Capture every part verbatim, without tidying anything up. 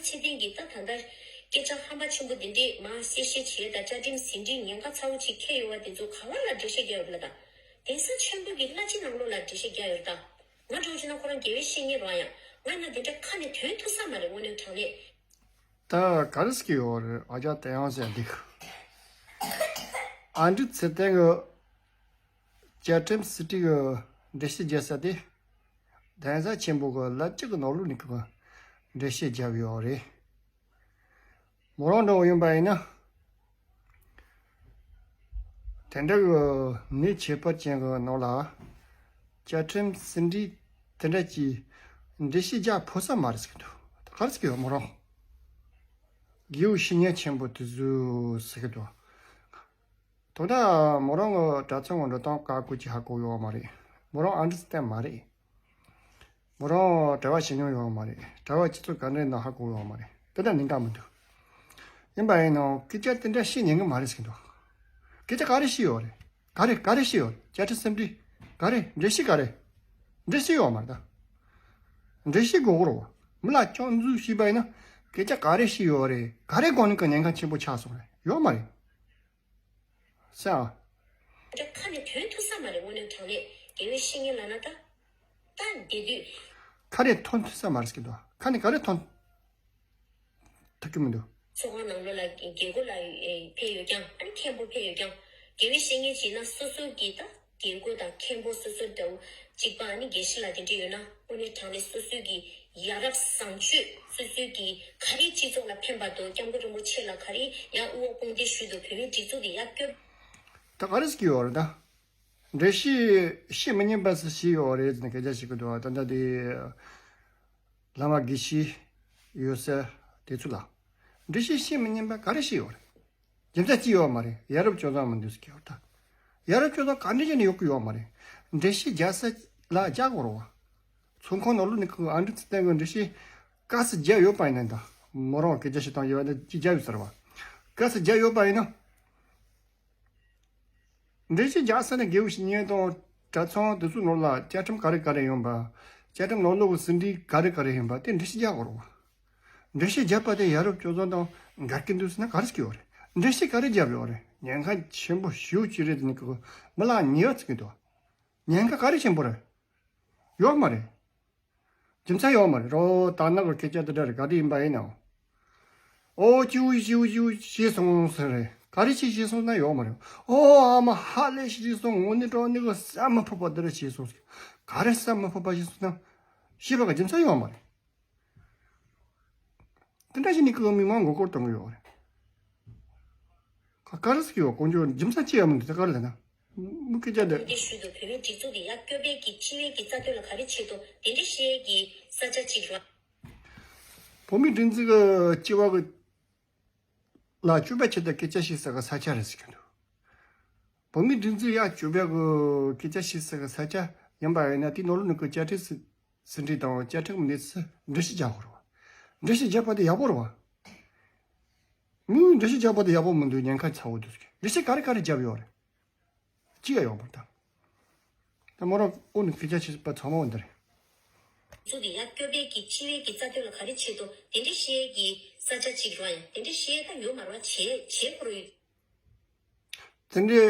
ཚེ་བརྟན་གྱིས་ད་ད་ལྟ་སྐད་ཆ་ཧམ་པ་ཆེན་པོ་འདི་འདྲས་མར་གསལ་བཤད་བྱས་དང་བཅའ་ཁྲིམས་ཟིན་བྲིས་ཉེན་ཁ་ཚ་བོ་ཅིག་འཁྱེར་ཡོད་པ་དེ་ཚོ་ག་བ་ལ་འགྲེལ་བཤད་རྒྱག་ཡོད་པ་ལ། ད་གདན་ས་ཆེན་པོ་གི་བླ་སྤྱི་ནང་ལོགས་ལ་འགྲེལ་བཤད་རྒྱག་ཡོད་ད། ང་འདྲ་བོ་བྱས་ན་ཁོ་རང་དགེ་བའི་བཤེས་གཉེན་རང་ཡང་ང་ན་དེ་འདྲ་ཁ་ནས་ཐོན་ཐུབ་ས་མ་རེད། དངོས་གནས་དྲང་གནས། ད་ག་རེ་ཟེར་གྱི་ཡོད་རེད། ཨ་ཅག་དེ་ཡང་ཟེར་འདུག་ཨ་འབྲུག་ཚེ་བརྟན་གྱི་བཅའ་ཁྲིམས་ཟིན་བྲིས་ཀྱི་འགྲེལ་བཤད་རྒྱག་ས་དེ། གདན་ས་ཆེན་པོ་གི་བླ་སྤྱི་གི་ནང་ལོགས་ནས་ཀྱི་འགྲེལ་བཤད་བརྒྱབ་ཡོད་རེད། མོ་རང་འདྲ་བོ་ཡིན་པ་ཡིན་ན། དེ་འདྲ་གི་མི་ཁྱད་པར་ཅན་གི་ནང་ལ་བཅའ་ཁྲིམས་ཟིན་བྲིས་དེ་འདྲ་གྱི་འགྲེལ་བཤད་རྒྱག་ཕོད་ས་མ་རེད་ཟེར་གི་འདུག་ག་རེ་ཟེར་གི་ཡོད་མོ་རང་། དགེ་བའི་བཤེས་གཉེན་ཆེན་པོ་དེ་ཚོས་ཟེར་གི་འདུག་དོ་ད་མོ་རང་གི་གྲྭ་ཚང་གི་འགྲོ་སྟངས་ག་གོ་ཅི་ཧ་གོ་ཡོད་མ་རེད། མོ་རང་ཨ་འབྲུག་ཚེ་བརྟན་མ་རེད། མོ་རང་གྲྭ་པ་བྱེད་མྱོང་ཡོད་མ་རེད། གྲྭ་པ་སྤྱི་ཚོགས་ག་འདྲ་ཡིན་ན་ཧ་གོ་ཡོད་མ་རེད། དེ་ལྟར་ཉེན་ཁ་མི་འདུག་ཡིན་པ་ཡིན་ནའང་སྐད་ཆ་དེ་འདྲ་བཤད་ཉན་གི་མ་རེད་ཟེར་གི་འདུག་སྐད་ཆ་ག་རེ་བཤད་ཡོད་རེད། ག་རེ་ག་རེ་བཤད་ཡོད་རེད། བཅའ་ཁྲིམས་ཟིན་བྲིས་ག་རེ་འགྲེལ་བཤད་ག་རེ། འགྲེལ་བཤད་ཡོད་མ་རེད་ད། འགྲེལ་བཤད་དགོས་གོ་རོ། མི་ལ་སྐྱོན་འཛུགས་བྱས་པ་ཡིན་ན་སྐད་ཆ་ག་རེ་བཤད་ཡོད་རེད། ག་རེ་གོ་ནི་གི་ཉེན་ཁ་ཆེན་པོ་ཆགས་སོང་རེད། ཡོད་མ་རེད། ས། ཁ་ནས་ཐོན་ཐུབ་ས་མ་རེད། དངོས་གནས་དྲང་གནས་དགེ་བའི་བཤེས་གཉེན་ལབ་ན་ད། ད་འདི་དུས། ཁ་ནས་ཐོན་ཐུབ་ས་མ་རེད་ཟེར་གི་འདུག་ཁ་ནས་ག་རེ་ཐོན་ཐུབ་ཀྱི་མི་འདུག་ཚོགས་ཁང་ནང་ལོགས་ལ་རྒན་རྒོན་ལ་ཕེབས་ཡོད་ཀྱང་ཨ་ནི་མཁན་པོ་ཕེབས་ཡོད་ཀྱང་དགེ་བའི་བཤེས་གཉེན་བྱས་ན་སོ་སོ་གི་ད། རྒན་རྒོན་དང་མཁན་པོ་སོ་སོ་འདྲ་བོ་གཅིག་པ་ཨ་ནི་དགེ་བཤེས་ལགས་དེ་འདྲ་ཡོད་ན་དངོས་གནས་དྲང་གནས་སོ་སོའི་གི་ཡ་རབས་བཟང་སྤྱོད་སོ་སོའི་གི་ག་རེ་སྤྱི་ཚོགས་ལ་ཕན་པ་དང་སྐྱབས་མགོན་རིན་པོ་ཆེ་ལ་ག་རེ་ཡ་དབུ་བ་དཔུང་སྡེ་ཞུས་དང་བོད་མིའི་སྒྲིག་འཛུགས་དེ་ཡར་སྐྱོད། ད་ག་རེ་ཟེར་གྱི་ཡོད་རེད་ད། འགྲེལ་བཤད་བཤད་མི་ཉན་པ་ཟེར་བཤད་ཡོད་རེད་ཟེར་ནས་སྐད་ཆ་བཤད་གི་འདུག་ད་ལྟ་དེ་བླ་མ་དགེ་བཤེས་ཡོད་ས་དེ་ཚོ་ལ་འགྲེལ་བཤད་བཤད་མི་ཉན་པ་ག་རེ་བཤད་ཡོད་རེད། རྒྱུ་མཚན་ཅི་ཡོད་མ་རེད། ཡ་རབས་སྤྱོད་བཟང་མི་འདུག་ཟེར་གྱི་ཡོད་ད། ཡ་རབས་སྤྱོད་བཟང་ག་འདྲ་བྱས་ནས་ཡོད་ཀྱི་ཡོད་མ་རེད། འགྲེལ་བཤད་རྒྱག་ས་ལ་རྒྱག་དགོས་རེད་བ། ཚོགས་ཁང་ནང་ལོགས་ནས་ཁོ་ཨ་འབྲུག་ཚེ་བརྟན་གྱི་འགྲེལ་བཤད་ག་ཚོད་རྒྱག་ཡོད་པ་ཡིན་ན་ད། མོ་རང་སྐད་ཆ་བཤད་སྟངས་ཡོད་ན་ཅི་རྒྱག་ཡོད་ཟེར་བ། ག་ཚོད་རྒྱག་ཡོད་པ་ཡིན་ན། འགྲེལ་བཤད་རྒྱག་ས་ནི་དགེ་བའི་བཤེས་གཉེན་དང་གྲྭ་ཚང་དེ་ཚོའི་ནང་ལ་བཅའ་ཁྲིམས་ག་རེ་ག་རེ་ཡོད་པ། བཅའ་ཁྲིམས་ནང་ལོགས་ཀྱི་ཟིན་བྲིས་ག་རེ་ག་རེ་ཡིན་པ་དེ་འགྲེལ་བཤད་རྒྱག་དགོས་རེད་བ། འགྲེལ་བཤད་བརྒྱབ་པ་དེ་ཡ་རབས་སྤྱོད་བཟང་དང་འགལ་གྱི་འདུག་ཟེར་ན་ག་རེ་ཟེར་གྱི་ཡོད་རེད། འགྲེལ་བཤད་ག་རེ་བརྒྱབ་ཡོད་རེད། ཉེན་ཁ་ཆེན་པོ་ཞེ་པོ་ཅིག་རེད་ཟེར་ནས་ཀྱི་མི་ལ་ཉེས་པ་བརྩི་གི་འདུག་ཉེན་ཁ་ག་རེ་ཆེན་པོ་རེད། ཡོད་མ་རེད། རྒྱུ་མཚན་ཡོད་མ་རེད། རོ་ད་ནག་གི་སྐད་ཆ་དེ་འདྲ་རེད། ག་རེ་ཡིན་པ་ཡིན་ནའང་། ཨོ་ཅིའུ་ཅིའུ་ཅིའུ་ཤི་སོང་ཟེར་རེད། ག་རེ་ཅིག་ཤི་སོང་ན་ཡོད་མ་རེད། ཨོ་ཨ་མ་ཧ་ལས་ཤི་སོང་། དངོས་གནས་དྲང་གནས་གི་བསམ་མི་ཕོད་པ་དེ་འདྲ་ཤི་སོང་ཟེར། ག་རེ་བསམ་མི་ཕོད་པ་ཤི་སོང་ན་ཤི་བ་གི་རྒྱུ་མཚན་ཡོད་མ་རེད། དེ་འདྲ་ཞིག་ནི་ཀི་མི་མང་མགོ་སྐོར་གཏོང་གི་ཡོད་རེད། ག་ག་རེ་ཟེར་གི་ཡོད། དཀོན་མཆོག་རྒྱུ་མཚན་ཅི་ཡང་མི་འདུག་ད་ག་རེ་ལབ་ན། མི་སྐད་ཆ་འདི། འདི་ཞུས་འདུག་བོད་མིའི་སྒྲིག་འཛུགས་འདི་ཡར་སྐྱོད་པའི་གི་སྤྱི་བའི་གི་རྩ་དོན་ལ་ག་རེ་བྱེད་དོ་དེ་འདྲ་བཤད་ཀྱི་ས་ཆ་ཅིག་རེད། བོད་མིའི་སྒྲིག་འཛུགས་ཀྱི་སྤྱི་བ་གི་ལ་སྐྱོད་པའི་ཆེད་དུ་སྐད་ཆ་བཤད་ས་གི་ས་ཆ་རེད་ཟེར་གི་འདུག་བོད་མིའི་སྒྲིག་འཛུགས་ཡར་སྐྱོད་པའི་གི་སྐད་ཆ་བཤད་ས་གི་ས་ཆ་ཡིན་པ་ཡིན་ན་དེའི་ནང་ལོགས་ནས་གི་བཅའ་ཁྲིམས་ཟིན་བྲིས་དང་བཅའ་ཁྲིམས་གནས་ཚུལ་འགྲེལ་བཤད་རྒྱག་དགོས་རེད་བ། འགྲེལ་བཤད་བརྒྱབ་པ་དེ་ཡག་པོ་རེད་བ། མིས་འགྲེལ་བཤད་བརྒྱབ་པ་དེ་ཡག་པོ་མི་འདུག་ཉེན་ཁ་ཚ་བོ་འདུག་འགྲེལ་བཤད་ག་རེ་ག་རེ་བརྒྱབ་ཡོད་རེད། ཅི་ཡང་ཡོད་མ་རེད་ད། ད་མོ་རང་ཨོ་ནི་སྐད་ཆ་བཤད་པ་ཚང་མ་འོ་འདི་རེད། སུ་དེ་ཡར་སྐྱོད་པའི་གི་སྤྱི་བའི་གི་རྩ་དོན་ལ་ག་རེ་བྱེད་དོ་དེ་འདྲ་བཤད་ཀྱི་ས་ཆ་ཅིག་རེད་ཡ། དེ་འདྲ་བཤད་ད་ཡོད་མ་རེད་བ། བྱེད་བྱེད་དགོས་རེད། དེ་འདྲའི་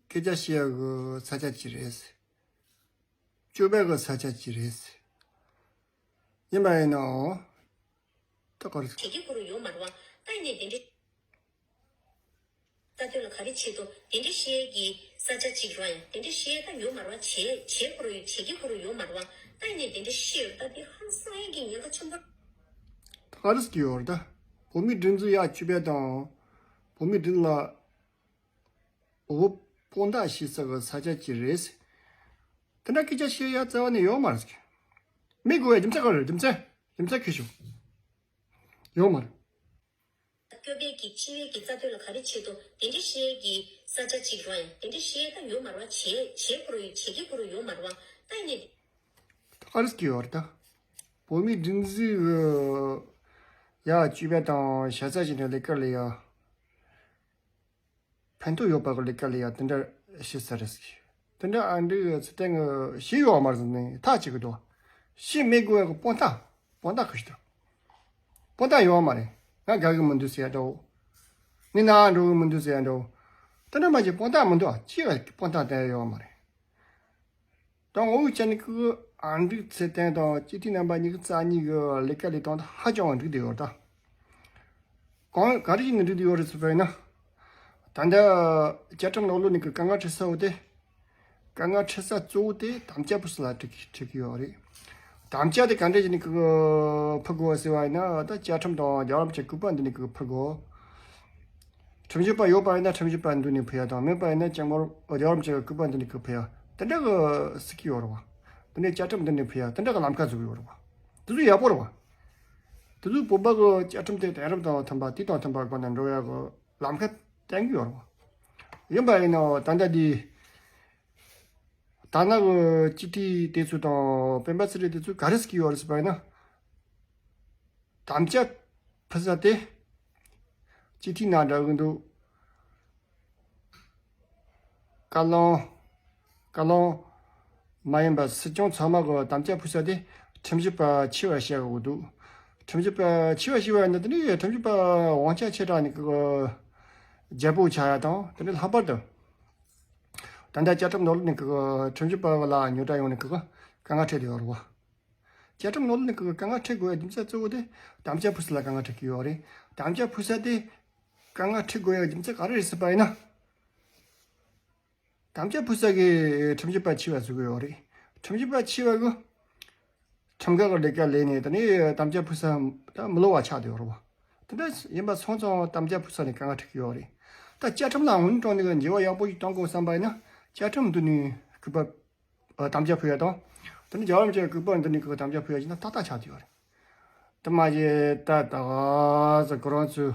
སྐད་ཆ་བཤད་ཡག་གི་ས་ཆ་ཅིག་རེད། སྐྱོད་པའི་གི་ས་ཆ་ཅིག་རེད། ཡིན་པ་ཡིན་ནའང་། ད་ག་རེ། བྱེད་ཀྱི་ཁོ་རང་ཡོད་མ་རེད་བ། ད་ཡིན་ནའི་དེ་འདྲའི་རྩ་དོན་ལ་ག་རེ་བྱེད་དོ་དེ་འདྲའི་བཤད་ཀྱི་ས་ཆ་ཅིག་རེད་ཡ། དེ་འདྲའི་བཤད་ད་ཡོད་མ་རེད་བ། བྱེད་བྱེད་ཁོ་རང་ཡོད། བྱེད་ཀྱི་ཁོ་རང་ཡོད་མ་རེད་བ། ད་ཡིན་ནའི་དེ་འདྲའི་བཤད་ཡོད་ད་དེ་ཧང་སང་ཡག་གི་ཉེན་ཁ་ཆེན་པོ། ད་ག་རེ་ཟེར་གྱི་ཡོད་རེད་ད། བོད་མིའི་སྒྲིག་འཛུགས་ཡར་སྐྱོད་པ་དང་། བོད་མིའི་སྒྲིག་འཛུགས་ལ། འོ། དཔང་རྟགས་ཞིག་ཟེར་གི་ས་ཆ་ཅིག་རེད། དེ་འདྲ་སྐད་ཆ་བཤད་ཡ་རྩ་བ་ནས་ཡོད་མ་རེད། མི་དགོས་ཡ་རྒྱུ་མཚན་ག་རེ་རེད། རྒྱུ་མཚན་རྒྱུ་མཚན་ཁྱོས་ཤོད། ཡོད་མ་རེད། སྐྱོད་པའི་གི་སྤྱི་བའི་གི་རྩ་དོན་ལ་ག་རེ་བྱེད་དོ་དེ་འདྲ་བཤད་ཀྱི་ས་ཆ་ཅིག་རེད་ཡ། དེ་འདྲ་བཤད་ད་ཡོད་མ་རེད་བ། བྱེད་བྱེད་ཁོ་རང་ཡོད། བྱེད་ཀྱི་ཁོ་རང་ཡོད་མ་རེད་བ། ད་ཡིན་ནའི། ད་ག་རེ་ཟེར་གྱི་ཡོད་རེད་ད། བོད་མིའི་སྒྲིག་འཛུགས་ཡར་སྐྱོད་པ་དང་བྱ་ས་ཞིག་ནས་ལས་ཀ་ལས་ཡ། ཕན་ཐོགས་ཡོད་པ་གི་ལས་ཀ་ལས་ཡ་དེ་འདྲ་བྱེད་ས་རེད། དེ་འདྲ་ཨ་འབྲུག་ཚེ་བརྟན་གྱིས་བྱས་ཡོད་མ་རེད་ཟེར་ནས་ཐག་བཅད་གི་འདུག་བྱེད་མི་དགོས་པའི་གི་དཔང་རྟགས་དཔང་རྟགས་ག་ཞིག་དང་། དཔང་རྟགས་ཡོད་མ་རེད། ང་དགའ་གི་མི་འདུག་ཟེར་ཡ་འདྲ་བོ། ངས་ནང་འགྲོ་གི་མི་འདུག་ཟེར་ཡ་འདྲ་བོ། དེ་འདྲ་མ་བྱས་དཔང་རྟགས་མི་འདུག་ཅི་ལ་དཔང་རྟགས་སྟོན་ཡ་ཡོད་མ་རེད། ད་ངོ་བོ་ཅན་ནི་ཁོ་ཨ་འགྲིག་ཚེ་བརྟན་དང་སྤྱི་འཐུས་རྣམ་པ་གཉིས་ཀྱི་རྩ་གཉིས་ཀྱི་ལས་ཀ་ལས་སྟངས་དེ་ཧ་ཅང་བ་འགྲིག་བསྡད་ཡོད་ད། གང་ག་རེ་བྱས་ནས་འགྲིག་བསྡད་ཡོད་རེད་ཟེར་བས་ན། ད་ལྟ་བཅའ་ཁྲིམས་ནང་ལོགས་ནས་ཀྱི་དཀའ་ངལ་འཕྲད་ས་བོ་དེ། དཀའ་ངལ་འཕྲད་ས་གཙོ་བོ་དེ་དམ་བཅའ་ཕུལ་ས་ལ་འཕྲད་ཀྱི་འཕྲད་ཀྱི་ཡོད་རེད། དམ་བཅའ་དེ་ག་འདྲ་བྱས་ནས་ཀྱི་ཕུལ་དགོས་ཟེར་བ་ཡིན་ན་ད་བཅའ་ཁྲིམས་དང་རྒྱལ་བ་རིན་པོ་ཆེའི་སྐུ་པར་མདུན་ནས་ཀྱི་ཕུལ་དགོས། ཁྲིམས་ཞིབ་པ་ཡོད་པ་ཡིན་ན་ཁྲིམས་ཞིབ་པ་མདུན་ནས་ཕུལ་ཡ་དང་མེད་པ་ཡིན་ན་སྐྱབས་མགོན་རྒྱལ་བ་རིན་པོ་ཆེའི་སྐུ་པར་མདུན་ནས་ཀྱི་ཕུལ་ཡ་དེ་འདྲ་གི་སྲིད་ཀྱི་ཡོད་རེད་བ། དེ་ནས་བཅའ་ཁྲིམས་མདུན་ནས་ཕུལ་ཡ་དེ་འདྲ་གི་ལམ་ཁ་བཟོ་གི་ཡོད་རེད་བ། དེ་ཚོ་ཡག་པོ་རེད་བ། དེ་ཚོ་བོད་པ་གི་བཅའ་ཁྲིམས་དེ་དེང་རབས་དང་མཐུན་པ་དུས་དང་མཐུན་པ་སྒོ་ནས་འགྲོ་ཡ་གི་ལམ་ཁ་བསྟན་གི་ཡོད་རེད་བ། ཡིན་པ་ཡིན་ནའང་ད་ལྟ་འདི་ད་ནང་གི་སྤྱི་འཐུས་དེ་ཚོ་དང་སྤེན་པ་ཚེ་རིང་དེ་ཚོ་ག་རེ་ཟེར་གི་ཡོད་རེད་ཟེར་བ་ཡིན་ན། དམ་བཅའ་ཕུལ་ས་དེ་སྤྱི་འཐུས་ནང་འདྲ་གི་འདུག་བཀའ་བློན། བཀའ་བློན་མ་ཡིན་པ་སྲིད་སྐྱོང་ཚང་མ་གི་དམ་བཅའ་ཕུལ་ས་དེ་ཁྲིམས་ཞིབ་པ་ཆེ་བ་བཤད་གི་འདུག་ཁྲིམས་ཞིབ་པ་ཆེ་བ་ཞེས་པ་ནི་དེ་ནི་ཁྲིམས་ཞིབ་པ་དབང་ཆ་ཆེ་དྲགས་ནི་གི་རྒྱལ་པོ་ཆགས་ཡ་དང་དེ་ནི་ལྷག་པར་དུ་ད་ལྟ་བཅའ་ཁྲིམས་ནང་ལོགས་ནས་གི་ཁྲིམས་ཞིབ་པ་ལ་ཉོ་སྒྲ་ཡོང་ནས་གི་དཀའ་ངལ་འཕྲད་དེ་ཡོད་རེད་བ། བཅའ་ཁྲིམས་ནང་ལོགས་ནས་གི་དཀའ་ངལ་འཕྲད་དགོས་པའི་རྒྱུ་མཚན་གཙོ་བོ་དེ་དམ་བཅའ་ཕུལ་ས་ལ་དཀའ་ངལ་འཕྲད་ཀྱི་ཡོད་རེད། དམ་བཅའ་ཕུལ་ས་དེ་དཀའ་ངལ་འཕྲད་དགོས་པའི་རྒྱུ་མཚན་ག་རེ་རེད་ཟེར་བ་ཡིན་ན། དམ་བཅའ་ཕུལ་ས་གི་ཁྲིམས་ཞིབ་པ་ཆེ་བ་བཟོ་གི་ཡོད་རེད། ཁྲིམས་ཞིབ་པ་ཆེ་བ་གི་ཁྲིམས་འགལ་གི་ལས་ཀ་ལས་ནས་དེ་ནས་དམ་བཅའ་ཕུལ་ས་ད་མི་ལོ་བ་ཆགས་བསྡད་ཡོད་རེད་བ། དེ་འདྲ་ཡིན་པ་སོང་ཙང་དམ་བཅའ་ཕུལ་ས་ནས་དཀའ་ངལ་འཕྲད་ཀྱི་ཡོད་རེད། ད་བཅའ་ཁྲིམས་ལ་དངོས་གནས་དྲང་གནས་ཀྱི་འགྱུར་བ་ཡག་པོ་ཞིག་གཏོང་དགོས་བསམ་པ་ཡིན་ན་བཅའ་ཁྲིམས་འདི་ནས་སྐུལ་པ་ཨ་དམ་བཅའ་ཕུལ་ཡ་དང་། དེ་ནས་རྒྱལ་བ་རིན་པོ་ཆེའི་སྐུ་པར་འདི་ནས་ཀྱི་དམ་བཅའ་ཕུལ་ཡ་ཞིག་ན་ཏག་ཏག་ཆགས་བསྡད་ཡོད་རེད། དེ་མ་ཡིན་ད་ད་ག་ཟེ་ཁོ་རང་ཚོས་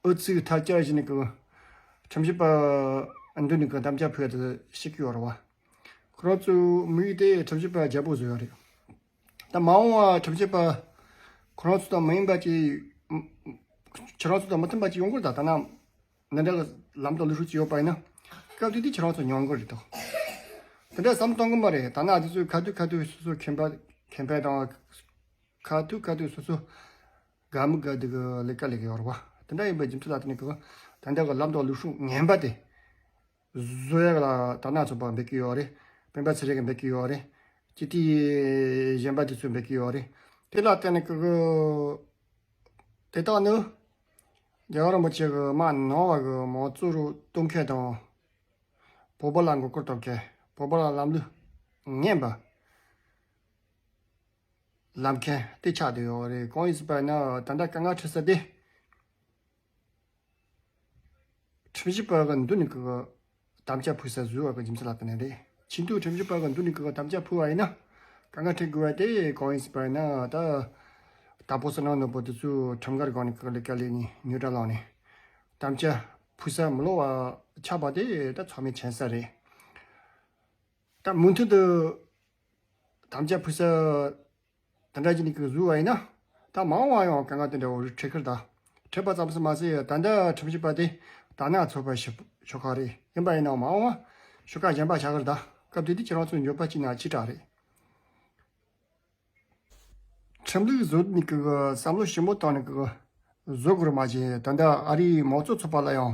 ཨུ་ཚུགས་ཐལ་ཆ་བཞིན་ནས་ཀྱི་ཁྲིམས་ཞིབ་པ་འདི་ནས་ཀྱི་དམ་བཅའ་ཕུལ་ཡ་དེ་ཤེས་ཀྱི་ཡོད་རེད་བ། ཁོ་རང་ཚོའི་དམིགས་ཡུལ་དེ་ཁྲིམས་ཞིབ་པ་རྒྱལ་པོ་བཟོ་ཡ་རེད། ད་མ་འོངས་པ་ཁྲིམས་ཞིབ་པ་ཁོ་རང་ཚོ་དང་མི་མཐུན་པ་ཅིག་ཁྱེད་རང་ཚོ་དང་མི་མཐུན་པ་ཅིག་ཡོང་གི་རེད་ད་ད་ན། འདི་འདྲ་གི་ལམ་དང་ལུགས་སྲོལ་ཅིག་ཡོད་པ་ཡིན་ན། སྐབས་དེ་དུས་ཁྱེད་རང་ཚོ་མྱོང་གི་རེད་དོ། དེ་འདྲ་བསམ་གཏོང་གི་མ་རེད་ད་ན་དེ་ཚོས་ཁ་ཐུག་ཁ་ཐུག་སོ་སོ་ཁེ་ཕན་ཁེ་ཕན་དང་། ཁ་ཐུག་ཁ་ཐུག་སོ་སོ་དགའ་མི་དགའ་དེ་གི་ལས་ཀ་ལས་ཀྱི་ཡོད་རེད་བ། དེ་འདྲ་ཡིན་པའི་རྒྱུ་མཚན་ལ་བརྟེན་ནས་གི་ད་འདྲ་གི་ལམ་དང་ལུགས་སྲོལ་ངན་པ་དེ་བཟོ་ཡག་ལ་ད་ན་ཚོགས་པ་འབད་ཀྱི་ཡོད་རེད། སྤེན་པ་ཚེ་རིང་གིས་འབད་ཀྱི་ཡོད་རེད། སྤྱི་འཐུས་གཞན་པ་དེ་ཚོས་འབད་ཀྱི་ཡོད་རེད། དེ་ལ་བརྟེན་ནས་གི་གི་དེ་དག་ནི་རྒྱལ་བ་རིན་པོ་ཆེ་གི་དམག་ནང་བ་གི་མང་གཙོ་རུ་གཏོང་མཁན་དང་། བོད་པ་ལ་མགོ་སྐོར་གཏོང་མཁན། བོད་པ་ལ་ལམ་ལུགས་ངན་པ་ལབ་མཁན་དེ་ཆགས་བསྡད་ཡོད་རེད། གང་ཡིན་ཟེར་བ་ཡིན་ན་ད་ལྟ་དཀའ་ངལ་འཕྲད་ས་དེ། ཁྲིམས་ཞིབ་པ་གི་མདུན་ནས་གི་དམ་བཅའ་ཕུལ་ས་བཟོས་པ་གི་རྒྱུ་མཚན་ལ་བརྟེན་ནས་རེད། ཆེས་མཐོའི་ཁྲིམས་ཞིབ་པ་གི་མདུན་ནས་གི་དམ་བཅའ་ཕུལ་བ་ཡིན་ན་དཀའ་ངལ་འཕྲད་དགོས་པ་དེ་གང་ཡིན་ཟེར་བ་ཡིན་ན་ད། དྭགས་པོ་བསོད་ནམས་ནོར་བུ་དེ་ཚོས་ཁྲིམས་འགལ་སྒང་ནས་གི་ལས་ཀ་ལས་ནས་ཉོ་སྒྲ་བླངས་ནས་དམ་བཅའ་ཕུལ་ས་མི་ལོ་བ་ཆགས་པ་དེ་ད་ཚང་མས་མཁྱེན་གསལ་རེད། ད་མུ་མཐུད་དུ་དམ་བཅའ་ཕུལ་ས་དེ་འདྲ་ཅིག་ནས་གི་བཟོས་པ་ཡིན་ན་ད་མ་འོངས་པ་ཡང་དཀའ་ངལ་དེ་འདྲ་བོ་རེ་འཕྲད་ཁར་ད་འཕྲད་པ་ཙམ་ཞིག་མ་ཟད་ད་ལྟ་ཁྲིམས་ཞིབ་པ་དེ་ད་ན་ཚོགས་པ་ཞིག་ཤོག་ཁག་རེད། ཡིན་པ་ཡིན་ནའང་མ་འོངས་པ་ཤོག་ཁག་གཞན་པ་ཆགས་ཁར་ད་སྐབས་དེ་དུས་ཁྱེད་རང་ཚོ་འགྱོད་པ་སྐྱེས་ན་ཅི་དྲག་རེད། ཁྲིམས་ལུགས་བཟོ་ནས་གི་བསམ་བློ་ཞིབ་མོ་བཏང་ནས་གི་བཟོ་དགོས་རེད་མ་གཞི་ད་ལྟ་ཨ་རིའི་མང་གཙོ་ཚོགས་པ་ལ་ཡང་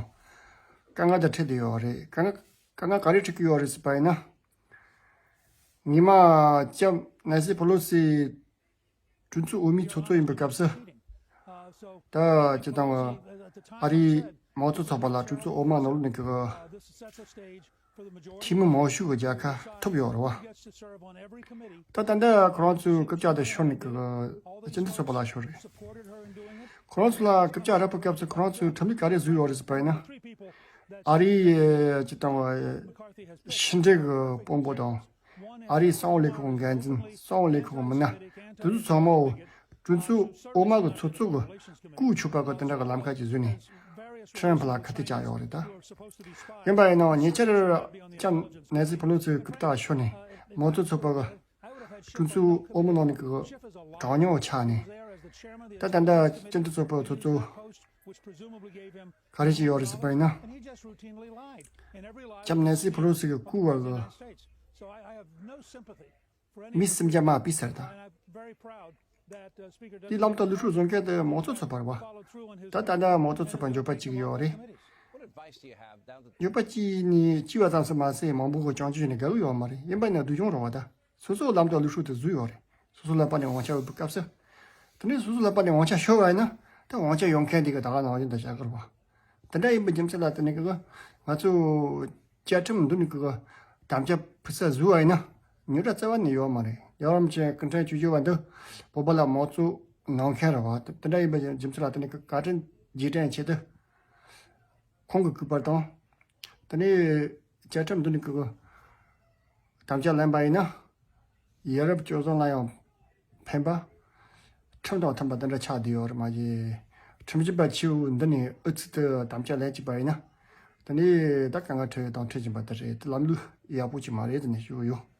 དཀའ་ངལ་དེ་འཕྲད་བསྡད་ཡོད་རེད། དཀའ་ངལ་དཀའ་ངལ་ག་རེ་འཕྲད་ཀྱི་ཡོད་རེད་ཟེར་བ་ཡིན་ན། ཉི་མ་ལྕམ་ནན་སི་ཕེ་ལོ་སི་གྲོས་ཚོགས་འོག་མའི་ཚོགས་གཙོ་ཡིན་པའི་སྐབས་སུ་ད་སྤྱིར་བཏང་ཨ་རིའི་མང་གཙོ་ཚོགས་པ་ལ་གྲོས་ཚོགས་འོག་མ་ནང་ལོགས་ནས་གི་འཐུས་མི་མང་ཤོས་ཀྱི་རྒྱལ་ཁ་ཐོབ་ཡོད་རེད་བ། ད་ད་ལྟ་ཁོ་རང་ཚོའི་རྐུབ་བཀྱག་དེ་ཤོར་ནས་གི་སྤྱི་འཐུས་ཚོགས་པ་ལ་ཤོར་རེད། ཁོ་རང་ཚོ་ལ་རྐུབ་བཀྱག་རག་པའི་སྐབས་སུ་ཁོ་རང་ཚོས་ཁྲིམས་ལུགས་ག་རེ་བཟོས་ཡོད་རེད་ཟེར་བ་ཡིན་ན། ཨ་རིའི་སྤྱི་བཏང་བ་ཕྱི་འབྲེལ་གྱི་དཔོན་པོ་དང་། ཨ་རིའི་གསང་བ་ལས་ཁུངས་འགན་འཛིན་གསང་བ་ལས་ཁུངས་མི་སྣ་དེ་ཚོ་ཚང་མ་གྲོས་ཚོགས་འོག་མ་གི་ཚོགས་གཙོ་གི་བཀོལ་ཆོག་པ་གི་དེ་འདྲ་གི་ལམ་ཁ་ཅིག་བཟོས་ནས་ཁྲིམ་ཕི་ལ་ཁ་གཏད་བཅག་ཡོད་རེད་ད། ཡིན་པ་ཡིན་ནའང་ཉེ་ཆར་ལྕམ་ནན་སི་ཕེ་ལོ་སི་རྐུབ་བཀྱག་ཤོར་ནས་མང་གཙོ་ཚོགས་པ་གི་གྲོས་ཚོགས་འོག་མ་ནང་ནས་གི་གྲངས་ཉུང་ཆགས་ནས་ད་ད་ལྟ་སྤྱི་འཐུས་ཚོགས་པའི་ཚོགས་གཙོ་ག་རེ་བྱས་ཡོད་རེད་ཟེར་བ་ཡིན་ན། ལྕམ་ནན་སི་ཕེ་ལོ་སི་གི་བཀོལ་བ་གི་མི་སུམ་བརྒྱ་མ་ཕུད་ཟེར་ད། དེའི་ལམ་དུ་ལུས་ཤུགས་བཟུང་མཁན་དེ་མང་གཙོ་ཚོགས་པ་རེད་བ། ད་ད་ལྟ་མང་གཙོ་ཚོགས་པ་འགྱོད་པ་གཅིག་ཡོད་རེད། འགྱོད་པ་གཅིག་ནས་གཅིག་བ་ཙམ་ཞིག་མ་ཟད་མང་པོ་གི་སྐྱོན་བརྗོད་ནས་དགའ་གི་ཡོད་མ་རེད། ཡིན་པ་ཡིན་ན་སྡུག་སྦྱོང་རེད་བ། ད་སོ་སོའི་ལམ་དུ་ལུས་ཤུགས་དེ་བཟོས་ཡོད་རེད། སོ་སོའི་ལག་པ་ནས་དབང་ཆ་ཡོད་པའི་སྐབས་སུ། དེ་ནས་སོ་སོའི་ལག་པ་ནས་དབང་ཆ་ཤོར་བ་ཡིན་ན་ད་དབང་ཆ་ཡོད་མཁན་དེ་གི་ད་ག་ནང་བཞིན་དུ་བཞག་གི་རེད་བ། དེ་འདྲ་ཡིན་པའི་རྒྱུ་མཚན་ལ་བརྟེན་ནས་གི་ང་ཚོ་བཅའ་ཁྲིམས་འདི་ནི་གི་དམ་བཅའ་ཕུལ་ས་བཟོས་བ་ཡིན་ན་ཉོ་གྲ་རྩ་བ་ནས་ཡོད་མ་རེད། རྒྱལ་བ་རིན་པོ་ཆེ་སྐུ་ཕྲེང་བཅུ་བཞི་པ་འདི་བོད་པ་ལ་དམངས་གཙོ་གནང་མཁན་རེད་བ། དེ་འདྲ་ཡིན་པའི་རྒྱུ་མཚན་ལ་བརྟེན་ནས་གི་བཀའ་དྲིན་རྗེས་དྲན་ཆེད་དུ་ཁོང་གི་སྐུ་པར་དང་། དེ་ནས་བཅའ་ཁྲིམས་འདི་ནི་གི་དམ་བཅའ་ལེན་པ་ཡིན་ན་ཡ་རབས་སྤྱོད་བཟང་ལ་ཡང་ཕན་པ། ཁྲིམས་དང་མཐུན་པ་དེ་འདྲ་ཆགས་བསྡད་ཡོད་རེད་མ་གཞི། ཁྲིམས་ཞིབ་པ་ཆེ་བོ་འདི་ནས་ཨུ་ཚུགས་དུ་དམ་བཅའ་ལེན་བཅུག་པ་ཡིན་ན། དེ་ནས་ད་གང་ག་ཁྲི་དང་ཁྲི་བཞིན་པ་དེ་རེད། དེ་ལམ་ལུགས་ཡག་པོ་ཅིག་མ་རེད་དེ་ནས་ཞུ་གི་ཡོད།